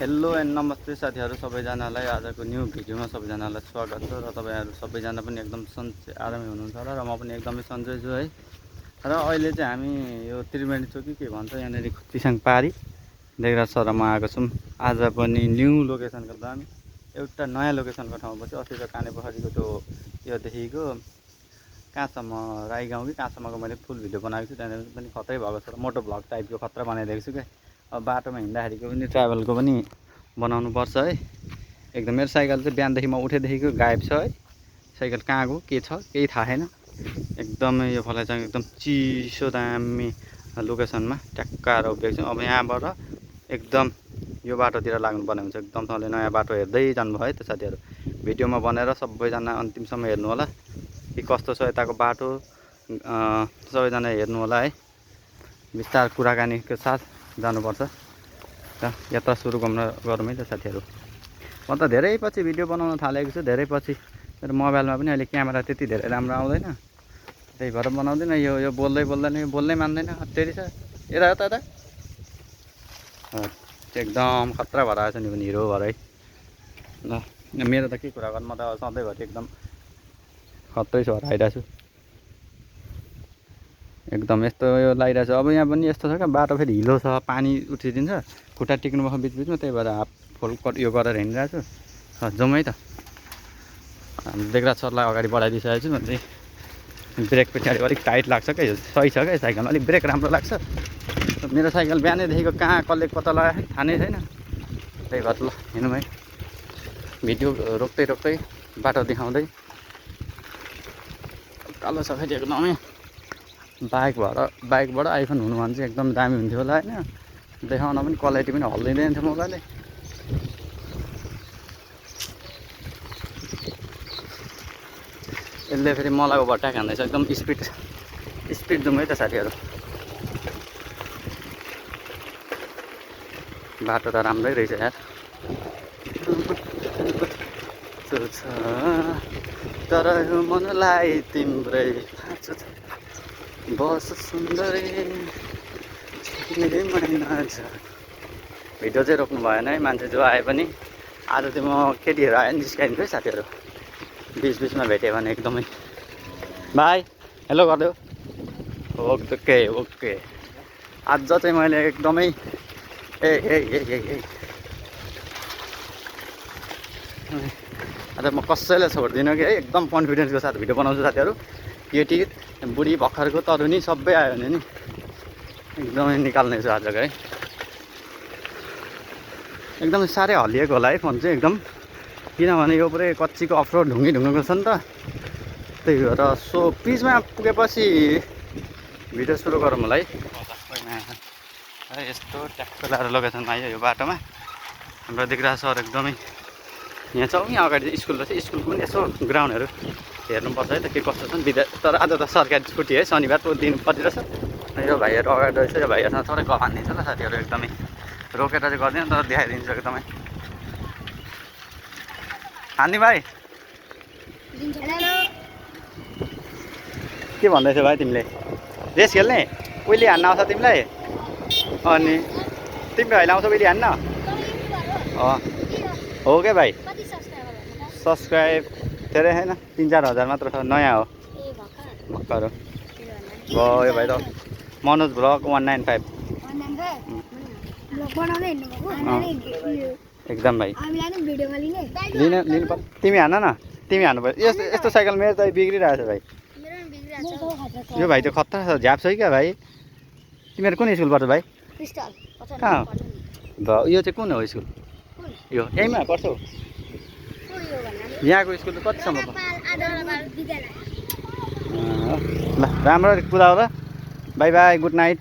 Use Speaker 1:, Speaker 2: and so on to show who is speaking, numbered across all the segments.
Speaker 1: Hello and नमस्ते साथीहरू सबैजनालाई आजको न्यू भिडियोमा सबैजनालाई स्वागत छ र तपाईँहरू सबैजना पनि एकदम सन्चै आरामै हुनुहुन्छ होला र म पनि एकदमै सन्चै छु है। र अहिले चाहिँ हामी यो त्रिवेणी चोकी के भन्छ यहाँनिर खुट्टिसाङ पारी देवराज सर म आएको छौँ। आज पनि न्यू लोकेसनको दामी एउटा नयाँ लोकेसनको ठाउँमा बस्यो। अस्ति त कानेपोखरीको त्यो योदेखिको कहाँसम्म राई गाउँ कि कहाँसम्मको मैले फुल भिडियो बनाएको छु। त्यहाँनिर पनि खतरै भएको छ र मोटो भ्लग टाइपको खतरा बनाइदिएको छु क्या। अब बाटोमा हिँड्दाखेरिको पनि ट्राभलको पनि बनाउनु पर्छ है। एकदम मेरो साइकल चाहिँ बिहानदेखि म उठेदेखिको गायब छ है। साइकल कहाँ गयो के छ केही थाहा छैन। एकदमै यो फलाइ चाहिँ एकदम चिसो दामी लोकेसनमा ट्याक्क आएर उभिएको छु। अब यहाँबाट एकदम यो बाटोतिर लाग्नुपर्ने हुन्छ। एकदम तपाईँले नयाँ बाटो हेर्दै जानुभयो है त साथीहरू। भिडियोमा बनाएर सबैजना अन्तिमसम्म हेर्नु होला कि कस्तो छ यताको बाटो सबैजना हेर्नु होला है। विस्तार कुराकानीको साथ जानुपर्छ र यात्रा सुरु गरौँ है त साथीहरू। म त धेरै पछि भिडियो बनाउन थालेको छु, धेरै पछि। तर मोबाइलमा पनि अहिले क्यामेरा त्यति धेरै राम्रो आउँदैन, त्यही भएर बनाउँदिनँ। यो बोल्दै मान्दैन अत्यारी छ। यता यता यता एकदम खतरा भएर आएछ नि पनि हिरो भएर है। ल मेरो त के कुरा गर्नु, म त सधैँभरि एकदम खत्रै छ भएर आइरहेको छु। एकदम यस्तो यो लागिरहेको छ। अब यहाँ पनि यस्तो छ क्या, बाटो फेरि हिलो छ, पानी उठिदिन्छ, खुट्टा टिक्नुभयो बिचबिचमा। त्यही भएर हाफ फुल कट यो गरेर हिँडिरहेको छु। जाउँ है त। देवराज सरलाई अगाडि बढाइदिइसकेको छु। अनि ब्रेक पछाडि अलिक टाइट लाग्छ क्या, यो सही छ क्या साइकलमा, अलिक ब्रेक राम्रो लाग्छ। मेरो साइकल बिहानैदेखिको कहाँ कसले पत्ता लगायो थाहा नै छैन। त्यही भएर ल हिँडौँ है। भिडियो रोक्दै बाटो देखाउँदै। कालो छ फेरि एकदमै। बाइकबाट आइफोन हुनु भने चाहिँ एकदम दामी हुन्थ्यो होला होइन। देखाउन पनि क्वालिटी पनि हल्लिँदैन थियो मोबाइलले। यसले फेरि मलाई ओभरटेक हान्दैछ। एकदम स्पिड जाउँ है त साथीहरू। बाटो त राम्रै रहेछ यार। तर यो मनलाई तिम्रै खाँचो छ, बस सुन्दरी भिडियो चाहिँ रोक्नु भएन है। मान्छे जो आए पनि आज चाहिँ म केटीहरू आयो निस्काइदिन्छु है साथीहरू। बिचमा भेट्यो भने एकदमै बाई हेलो गरिदेऊ। ओके आज चाहिँ मैले एकदमै आज म कसैलाई छोड्दिनँ कि है। एकदम कन्फिडेन्सको साथ भिडियो बनाउँछु साथीहरू। केटी बुढी भर्खरको तरुनी सबै आयो भने नि एकदमै निकाल्ने छु आजको है। एकदमै साह्रै हल्लिएको होला है फोन चाहिँ एकदम, किनभने यो पुरै कच्चीको अफरोड ढुङ्गेको छ नि त। त्यही भएर सो पिचमा पुगेपछि भिडियो सुरु गरौँ होला है। यस्तो ट्याक्क लगाएर लोकेसनमा आयो यो बाटोमा। हाम्रो देवराज सर एकदमै यहाँ छ। यहाँ अगाडि स्कुल रहेछ, स्कुलको पनि यसो ग्राउन्डहरू हेर्नुपर्छ है त के कस्तो छ नि। तर आज त सरकारी छुट्टी है, शनिबारको दिन परिरहेछ। यो भाइहरू अगाडि रहेछ। यो भाइहरूसँग थोरै गफ हानिदिन्छ ल साथीहरू। एकदमै रोकेर चाहिँ गर्दैन तर देखाइदिन्छु एकदमै। हान्दी भाइ के भन्दैछौ भाइ तिमीले? रेस खेल्ने उहिले हान्न आउँछ तिमीलाई? अनि तिम्रो भाइले आउँछ उहिले हान्न? हो क्या भाइ। सब्सक्राइब धेरै छैन, 3-4 हजार मात्र छ। नयाँ हो भर्खर हो यो भाइ त। मनोज भ्लग 195 एकदम भाइ लिनु पर्छ। तिमी हान न, तिमी हान्नु पर्छ। यस्तो साइकल मेरो त बिग्रिरहेको छ भाइ। यो भाइ त खतरा छ, झ्याप छ क्या भाइ। तिमीहरू कुन स्कुल पढ्छ भाइ? कहाँ हो यो चाहिँ? कुन हो स्कुल यो? यहीँमा पढ्छौ? यहाँको स्कुल त कतिसम्म? ल राम्रो कुदाऊ ल। By good night.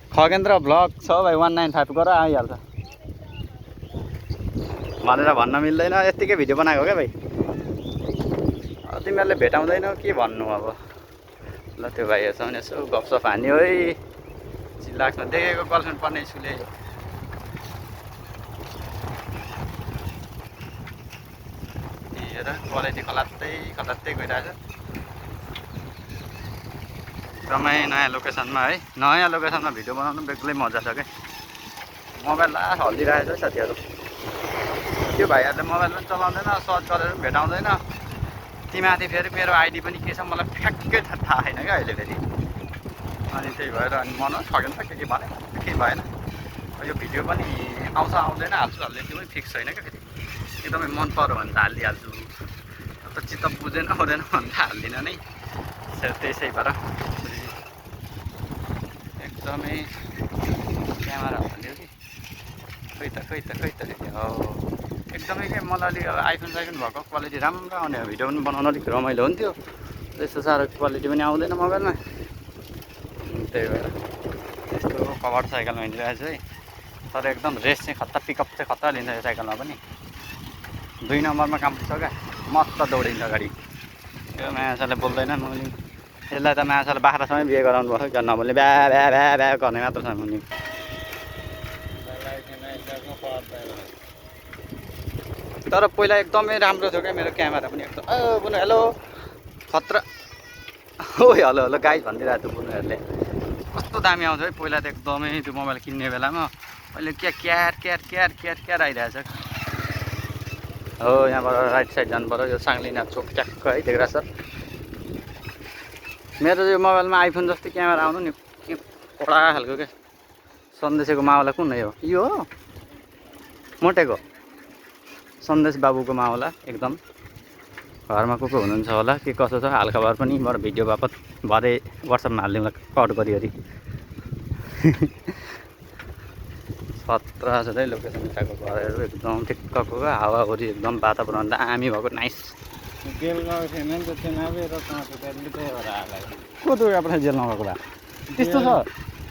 Speaker 1: Khagendra vlog छ भाइ 195 गर आइहाल्छ भनेर भन्न मिल्दैन। यत्तिकै भिडियो बनाएको क्या भाइ। तिमीहरूले भेटाउँदैनौ के भन्नु अब। ल त्यो भाइहरूसँग यसो गफसफ हान्यो है। चिल्लाक्समा देखेको गर्लफ्रेन्ड पढ्ने स्कुल हेर क्वालिटी खलात्तै गइरहेछ। एकदमै नयाँ लोकेसनमा है। नयाँ लोकेसनमा भिडियो बनाउनु बेग्लै मजा छ क्या। मोबाइल लास्ट हल्लिरहेको छ साथीहरू। त्यो भाइहरूले मोबाइल पनि चलाउँदैन, सर्च गरेर पनि भेटाउँदैन। तीमाथि फेरि मेरो आइडी पनि के छ मलाई ठ्याक्कै थाहा छैन क्या अहिले फेरि। अनि त्यही भएर अनि मन ठगेन त के भने केही भएन। यो भिडियो पनि आउँछ आउँदैन हाल्छु त्यो पनि फिक्स छैन क्या फेरि। एकदमै मन पऱ्यो भने त हालिहाल्छु, त चित्त बुझेन हुँदैन भने त हाल्दिनँ नै। त्यसै भएर एकदमै क्यामेरा हाल्यो कि खै त हो एकदमै के मलाई अलिक आइफोन भएको क्वालिटी राम्रो आउने भिडियो पनि बनाउन अलिक रमाइलो हुन्थ्यो। त्यस्तो साह्रो क्वालिटी पनि आउँदैन मोबाइलमा। त्यही भएर यस्तो कभर साइकलमा हिँडिरहेको छु है। तर एकदम रेस चाहिँ खतरा, पिकअप चाहिँ खतरा लिन्छ यो साइकलमा पनि। 2 नम्बरमा काम पुग्छ क्या, मस्त दौडिन्छ गाडी। यो मायासाले बोल्दैन, मैले यसलाई त मायासाले बाख्रासँगै बिहे गराउनु भयो क्या, नबोल्ने ब्या ब्या ब्या ब्या गर्ने मात्र छ मुनि। तर पहिला एकदमै राम्रो थियो क्या मेरो क्यामेरा पनि एकदम। बुनु हेलो खतरा, ओइ हेलो हेलो गाइज भनिदिरहेको थियो बुनुहरूले। कस्तो दामी आउँछ है पहिला त एकदमै त्यो मोबाइल किन्ने बेलामा। अहिले क्यार क्यार क्यार क्यार क्यार आइरहेछ हो। यहाँबाट राइट साइड जानु पऱ्यो, यो साङ्लिना चोक ट्याक्क है देख्रा सर। मेरो यो मोबाइलमा आइफोन जस्तै क्यामेरा आउनु नि, के कडा खालको क्या। सन्देशको मावला कुन हो यो? हो मोटेको सन्देश बाबुको मावला एकदम। घरमा को हुनुहुन्छ होला, के कसो छ हालखबर पनि म भिडियो बापत भरे वाट्सएपमा हालिदिउँला कट गरिवरी। 17 छ है लोकेसन यताको घरहरू एकदम ठिक्कको क्या। हावाहुरी एकदम वातावरण दामी भएको नाइस।
Speaker 2: जेल गएको थिएन नि त चुनावै र त्यही भएर हालेको।
Speaker 1: को दुर्गा प्रसाद जेल नगएको भए त्यस्तो छ?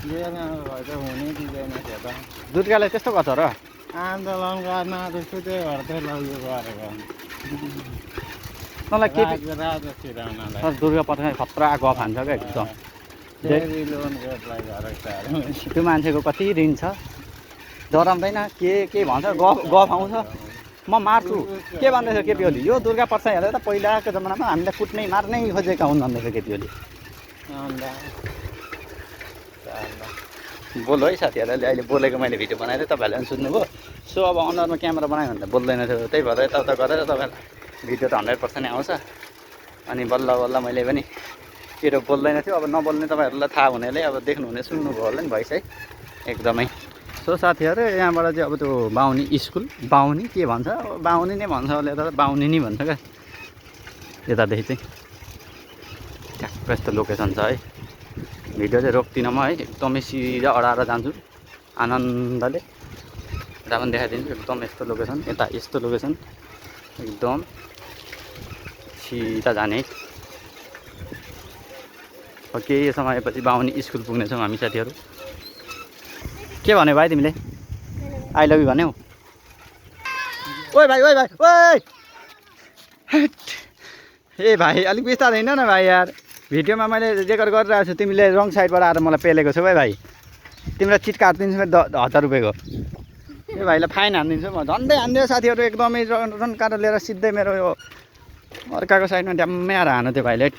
Speaker 2: जेलमा भए त हुनै दिँदैन थियो त।
Speaker 1: दुर्गालाई त्यस्तो गर्छ र?
Speaker 2: आन्दोलन गर्न त्यस्तो त्यही भएर चाहिँ लग्यो गरेको।
Speaker 1: तँलाई के
Speaker 2: राजा छिराउनलाई
Speaker 1: दुर्गा प्रसाद खतरा गफ हान्छ क्या एकदम।
Speaker 2: लोनको एप्लाई गरेको
Speaker 1: त्यो मान्छेको कति ऋण छ, डराउँदैन के भन्छ, गफ आउँछ। म मार्छु के भन्दैछ केपी ओली? यो दुर्गा प्रसाद हेरेर त पहिलाको जमानामा हामीलाई कुट्नै मार्नै खोजेका हुन् भन्दैछ केपी ओली। बोल है साथीहरूले, अहिले बोलेको मैले भिडियो बनाएर तपाईँहरूले पनि सुन्नुभयो। सो अब अनुहारमा क्यामेरा बनायो भने त बोल्दैन थियो, त्यही भएर यताउता गरेर तपाईँलाई भिडियो त 100% आउँछ। अनि बल्ल बल्ल मैले पनि केटो बोल्दैन थियो, अब नबोल्ने तपाईँहरूलाई थाहा हुनेले अब देख्नुहुने सुन्नुभयो होला नि भइस है एकदमै। सो साथीहरू यहाँबाट चाहिँ अब त्यो बाहुनी स्कुल, बाहुनी के भन्छ, बाहुनी नै भन्छ अहिले त, बाहुनी नै भन्छ क्या यतादेखि चाहिँ। ट्याक्क यस्तो लोकेसन छ है। भिडियो चाहिँ रोक्दिनँ म है, एकदमै सिधा अडाएर जान्छु आनन्दले। यता पनि देखाइदिन्छु एकदम यस्तो लोकेसन, यता यस्तो लोकेसन एकदम सिधा जाने। केही समयपछि बाहुनी स्कुल पुग्नेछौँ हामी साथीहरू। के भन्यो भाइ तिमीले? आई लभ यु भन्यौ? ओइ भाइ ओइ भाइ ओइ ए भाइ अलिक बिस्तारै हिँड न भाइ यार। भिडियोमा मैले रेकर्ड गरिरहेको छु, तिमीले रङ साइडबाट आएर मलाई पेलेको छौ है भाइ। तिमीलाई चिट काटिदिन्छु फेरि 1000 रुपियाँको। ए भाइलाई फाइन हानिदिन्छु म, झन्डै हानिदियो साथीहरू। एकदमै रनकार लिएर सिधै मेरो यो अर्काको साइडमा ड्याम्मै आएर हानु त्यो भाइले।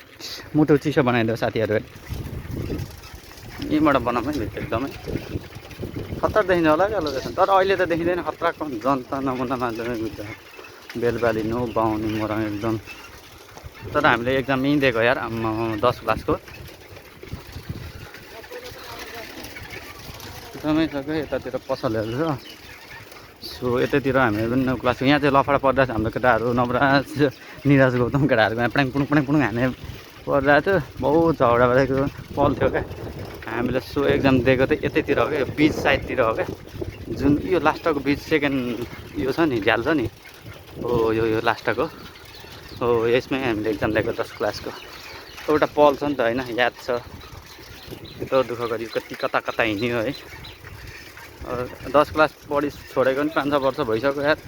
Speaker 1: मुटु चिसो बनाइदियो साथीहरू। यहीँबाट बनाऊँ है भिडियो, एकदमै खतरा देखिन्छ होला क्या लोकेसन। तर अहिले त देखिँदैन, खतराको जनता नमुना मान्छे बुझ्छ। बेलबाली नो बाहुनी मोरङ एकदम। तर हामीले एक्जाम यहीँ दिएको यार, 10 क्लासको एकदमै छ क्या। यतातिर पसलहरू छ। सो यतैतिर हामीले पनि 9 क्लासको। यहाँ चाहिँ लफडा परिरहेको छ हाम्रो केटाहरू, नवराज निराज गौतम केटाहरूको यहाँ पुडुङ पुडुङ हाने परिरहेको थियो। बहुत झगडा भइरहेको पल्थ्यो क्या। हामीले सो एक्जाम दिएको चाहिँ यतैतिर हो क्या, बिच साइडतिर हो क्या। जुन यो लास्टको बिच सेकेन्ड यो छ नि, झ्याल छ नि, हो यो लास्टको हो, यसमै हामीले एक्जाम दिएको 10 क्लासको। एउटा पल छ नि त होइन, याद छ। यत्रो दुःख गरी कति कता हिँड्यो है। 10 क्लास पढी छोडेको पनि 5-6 वर्ष भइसक्यो यार।